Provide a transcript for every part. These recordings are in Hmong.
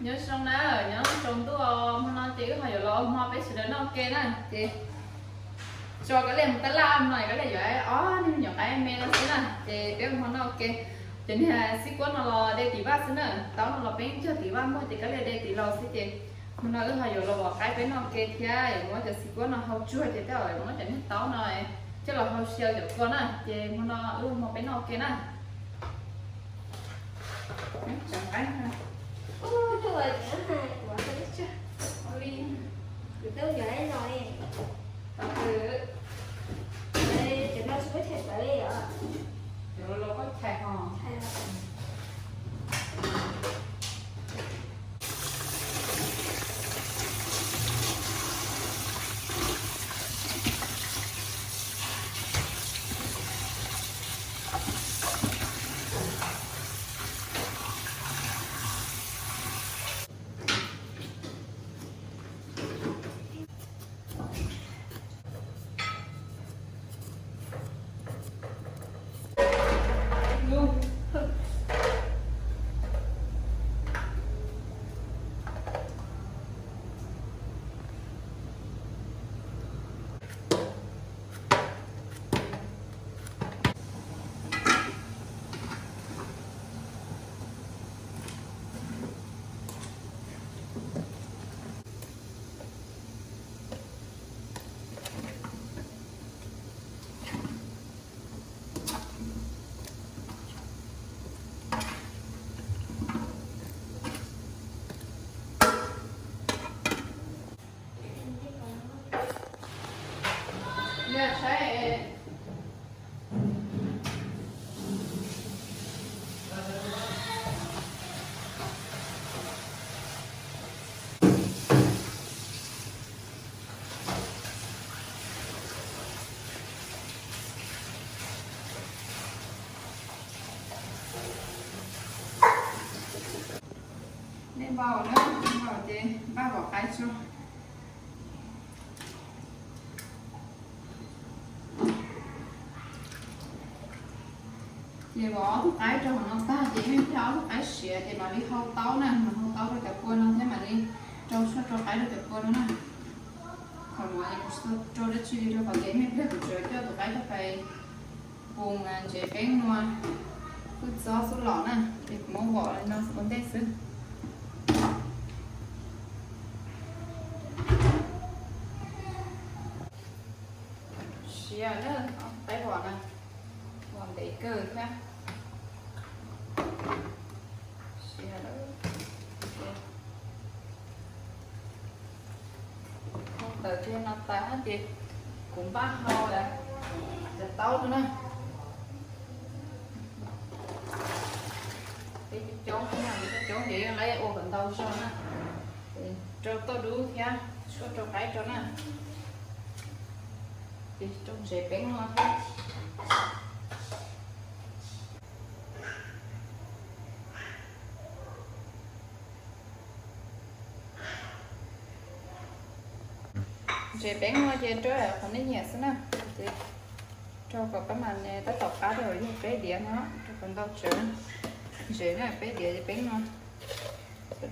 Nyob zoo na, nyob zoo tsaus ntuj, hmo no ces wb ho yuav los ua hmo peb sawv daws noj ua ke na. Ces tso kab liam mus tab laj no, kab liam yuav ob niag me nyuam qaib me no xwb na. Ces peb ua hmo noj ua ke. Cov niag xib kuab no los de tim vaj xwb na, taub no los peb cog tim vaj muag ces kab liam de tim laus xwb. Ces hmo no wb ho yuav los ua qaib peb noj ua ke thiab yuav muab cov xib kuab no hau tsuag ces tej zaum yuav muab cov niag taub no coj los hau xyaw cov kua na. Ces hmo no wb ua hmo peb noj ua ke na. Nej npau na, npau ces npaj vov qaib tso. Ces vov ob tug qaib rau hauv no tag ces nej thiaj ob tug qaib siav ces mam li hau taub na, mam hau taub rau cov kua no thiab mam li rau suab rau qaib rau cov kua no na. Thaum no kuv tsis tau rau dab tsi li rau qhov tias nej pliag kuv tsuas coj tus qaib coj pais pum ntsev peeb nua, hwj txob xub los na, ces kuv muab vov li no ua ntej xwb. Siav na, qaib vov na, vov ntev kawg thiab. Siav lawm. Hau tawm kiag no tas ces kuv npaj hau cov taub no na. Peb coob coob na, peb coob coob ces yeej lawv ua kom ntau zog na. Rau tauj dub thiab suab rau qaib rau na. Ces rau ntsev peeb no thiab. Ntsev peeb no ces rau qhov nej nyiam xwb na. Ces rau kom pab mam tab tom qab rau yog peb diav no, rau kom ntau tsawv. Ntsev na peb diav ces peeb no.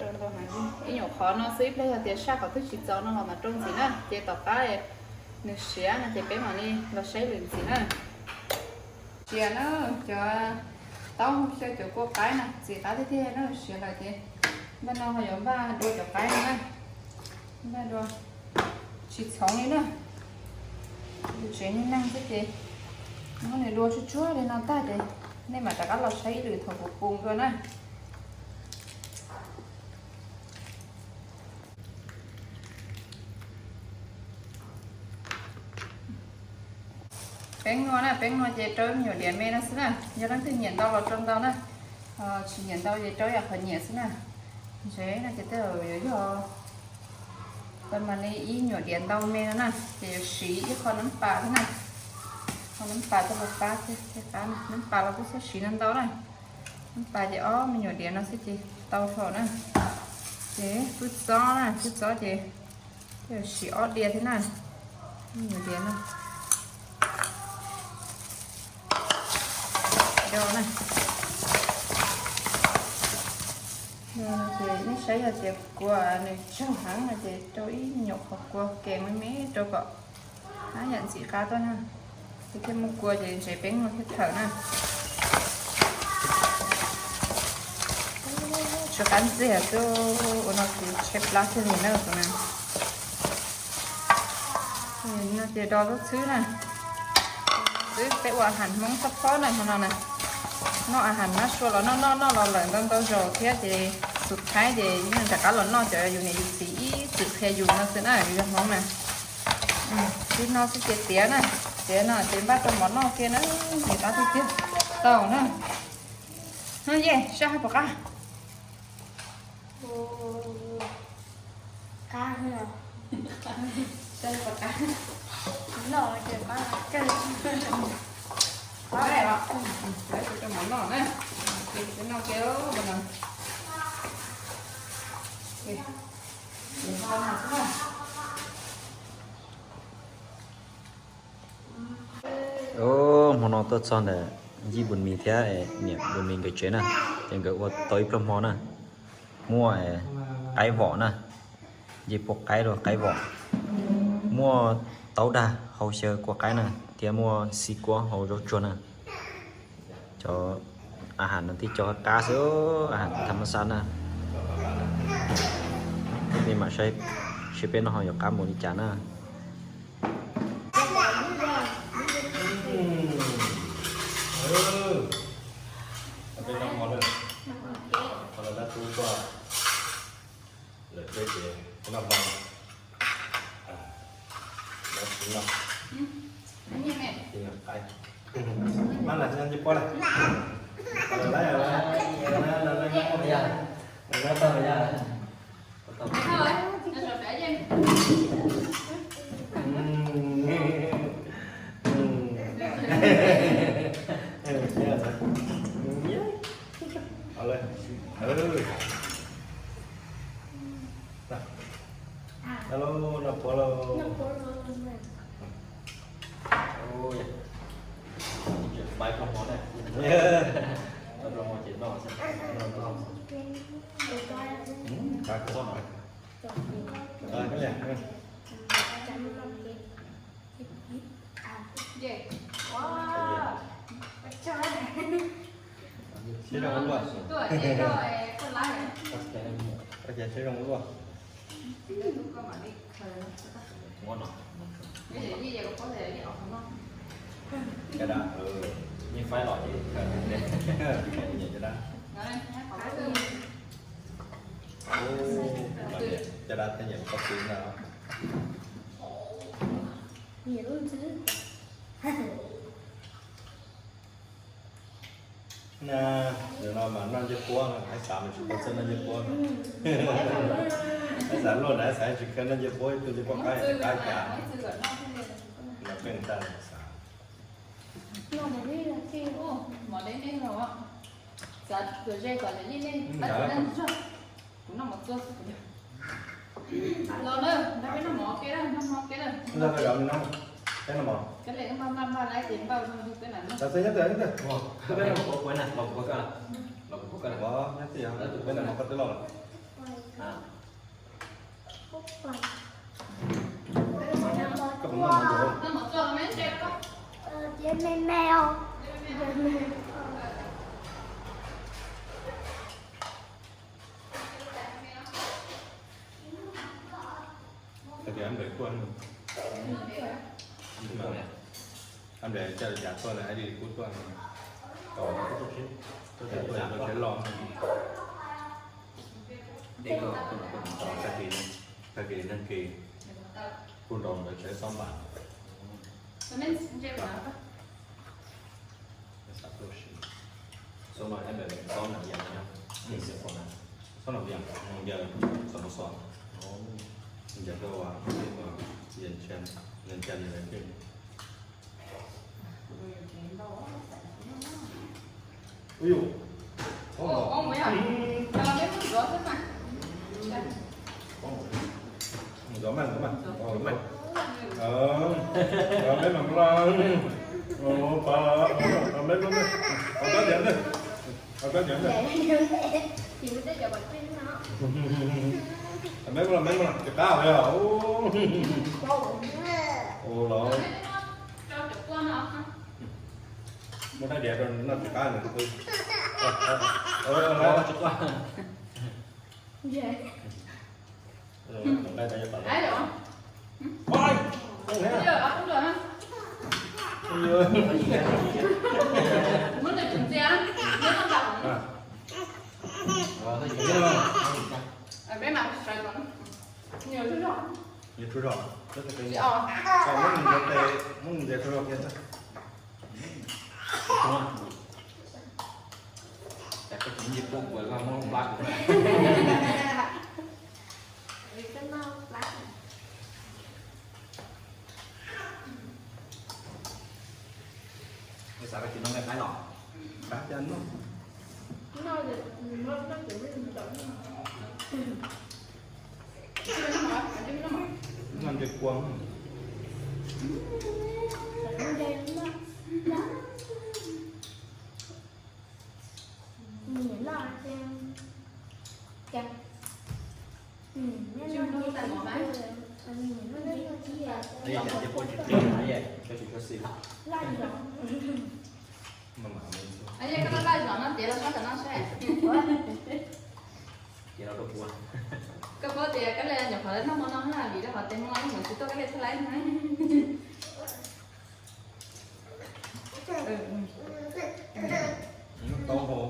Rau ntau heev li. Ib nyuam qhov no xwb, ib pliag yog tias saj qhov twg tsis txaus no los mam rau ntxiv na. Ces tom qab nws siav no ces peb mam li los saib lwm ntxiv na. Siav na, cov taub xyaw cov kua qaib na, txiv qab tiag tiag na, siav lawm ces npaj no ho yuav npaj dua cov qaib no na. Npaj dua tsis txhoov li na. Tsev neeg neeg xwb ces muab nws dua tsuag tsuag li no tag ces nej mam rov qab los saib ib lwm thaum kuv pum dua na. Peeb no na, peeb no ces rau me nyuam diav me no xwb na, yog leej twg nyiam ntau los rau ntau na, tsis nyiam ntau ces rau yam qhov nyiam xwb na. Ntsev no ces tej zaum yuav yog tau mas li ib nyuam diav ntau me no na, ces yuav siv ib qho nab pas thiab na, qho nab pas coj los pab thiab, pab nab pas los kuj txhob siv ntau ntau na, nab pas ces ob me nyuam diav no xwb ces tau dhau na. Ces kub txob na, kub txob ces tej zaum siv ob diav thiab na, me nyuam diav no do na. Ces nej saib yog tias kua nws tsawg heev no ces rau ib nyuam qhov kua ke me me rau kom haj yam ntxim qab tuaj na. Ces thiaj muaj kua ces ntses peeb no thiaj thawm na. Tsw qab ntxiag xwb, ua no ces tshaib plab thiaj li na tus na. No ces do lub txhwb na. Xwb peb ua a has Hmoob txhob phob na hmo no na. Noj a has nab sua los noj noj noj los lawm ntau ntau zaus thiab ces xus thaib ces yeej rov qab los noj cov yus niam yus txiv ib txwm qhia yus no xwb na, yus yog Hmoob na. Tib no xwb ces tiav na, tiav no ces npaj rau mov noj kiag na, ntxim qab tiag tiag. Tau na. No ye, saj hab puas qab? Qab, saj puas qab? Noj ces qab kawg. Qab os, rau mov noj na. Noj kiag no. Hmo no tuaj txog ntawm Yij Npus Mis thiab niam Npus Mis nkawd tsev na, ces nkawd ua tau ib pluag hmo na. Muaj qaib vom na, ncej puab qaib los qaib vom. Muaj taub dag hau xyaw kua qaib na, thiab muaj xib kuab hau zaub tsuag na. Cov a has no tib co qab xwb, a has tham mas xab na. Peb mam saib seb peb noj ho yuav qab mus li cas na. Peb noj hmo lawm, qhov no dab tub tuaj lawm peb ces noj hmo. Dab tsi noj? Ib nyuag qaib. Mab na nce puab na. Alo, noj puab lauj. Ib tseem faib plaub hmo na. Faib plaub hmo ces noj xwb. Siab zoo ua luaj. Siab zoo ua luaj. Caj dab, yeej faib los ces caj dab. Caj dab thiaj nyiam koj txiv na. Na, nim no mas noj ncej puab no, haib xav mas tsis tau txawj noj ncej puab no. Haib xav luaj na, haib xav tsis kheev noj ncej puab, ib tug ncej puab qaib tsis qaib cas. Mas pheej tag xav. Kuv noj mov txua xwb kuv. Los na, nrog peb noj mov ke na, noj mov ke na. Nrog peb noj mov. Peb noj mov. Los txog nyob twg nyob twg. Peb noj mov. Los kuv pab koj na. Los kuv pab koj na. Nyob twg yog peb noj mov koj twb los lawm. Koj puas noj mov? Noj mov txua me me os. Tag kis Ab Nplaim tuaj, Ab Nplaim coj li cas tuaj na, Ab Nplaim kuj tuaj, tuaj tsev loj. Tag kis, tag kis neeg kis kuj nrog ntawd tsev xob npas. Xob no Ab Nplaim xob na yam no, xob na, xob no yam no, yam xob no xos, yam koj ua, yam cia, yam cia li lawm. Ui yus, ov, ov, ov, ov, ov, meej, ov, meej, ov, meej, ov, meej, ov, meej, ov, meej, ov, meej, ov, meej. Meb los, meb los, tsis qab li os. Ua los. Muab rab diav rau noj tsis qab nws. Nws tshuav zog, muab nws ntxias tshuav zog kiag xwb. Koj tsis nyiam kuv, kuv muab nplab kuv na. Xav koj tsis noj nqaij qaib los? Qab cas noj. Noj nqaij kua. Koj tsis tshua xis. Koj laj zom no tiav los nyob tom no saib. Tiav los rau kuv. Koj paub tias koj li nyuam qhuav noj hmo no na, vim rau qhov tias hmo no ib mus tsis tuaj koj li txhaj laib no. Taub hau,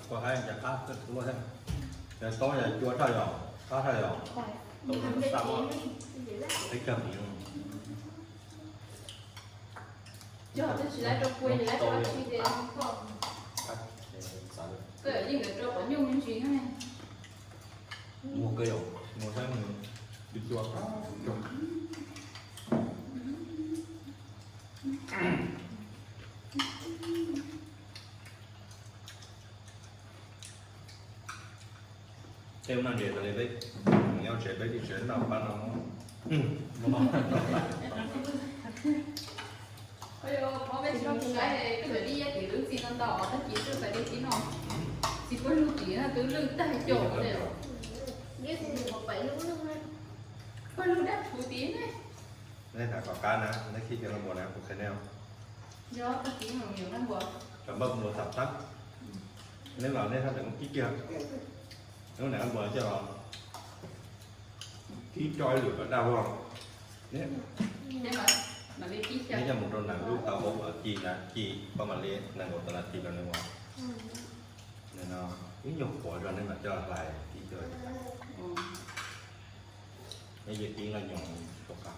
koj haib cas qab kawg luaj thiab. Taub yog cua thaj yom, qab thaj yom. Taub yog xaj muaj peb caug miv. Cog twb tsis laib rau pua, laib rau tsis tias. Koj yeej nkawd rau qhov nyuj me ntsis ne. Muag kawg yom, muag saib nws cua. Tej ua noj ntses tas li peb nyob tsev peb tib tsev noj pab no. Peb tsis mus saib koj tus tij Yaj Kim lub ntxi no ntau, tag kis tuaj pais de tib no, txiv puab lug tim no twb lwj tag caum li. Puab lug dab phuv tid ne. Nej tham kom qab na, nej khib kiag Nqaij Npuas na, kuv qhia nej. Yog koj txiv mus yuav Nqaij Npuas. Cov npawg Npuas tham tag, nej los nej sab tawm muab khib kiag. Lub niag Nqaij Npuas coj los, khib coj ib lwm kom daj vog. Neb coj mus rau nws lub tau hauv ci na, ci koj mam li nees nkaum tawm nas this rau nws ua. Nim no ib nyuag qhuav zog nej mam coj hlais khib coj. Neb ces khib nqaij nyoos tsis tau qab.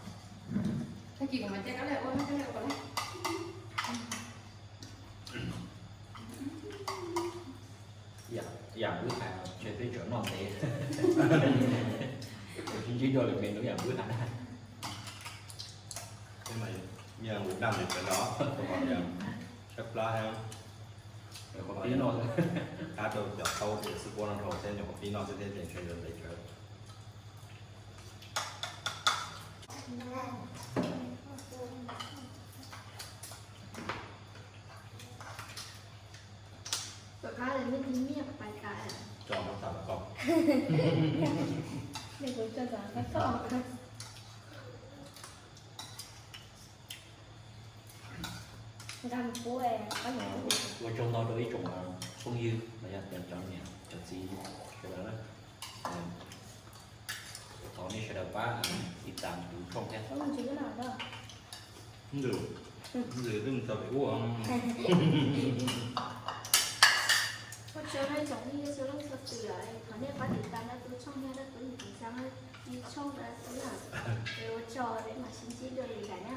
Yam wb hais ntshe peb tseem noj ntev, tsis ntsib dua lwm menu yam wb hais na. Yog ua daj li pem no, qhov tias tshaib plab thiab, qhov pib no qab rau cov thaub ces xwb puab no dhau thiab, nyuam qhuav pib noj xwb thiab ces ntshe yuav ntev tsawv. Tom qab lawm nej tig nyiaj pais tas. Tso no tas kom. Nws kuv tso tas koj txhob. Ua tsaug ntau rau ib tsoom phooj ywg los yog tias cov niam cov txiv sawv daws na. Thov nej sawv daws pab tiv tam kuv tshooj thiab. Ntws, ntws twb mus txog pem ub. Ua tsaug nej tsoom phooj ywg txhua leej txhua tus, thov nej pab tiv tam kuv tshooj thiab, kuv tiv tam kuv tshooj na. Ua tsaug, peb mam sib ntsib dua lwm daim na.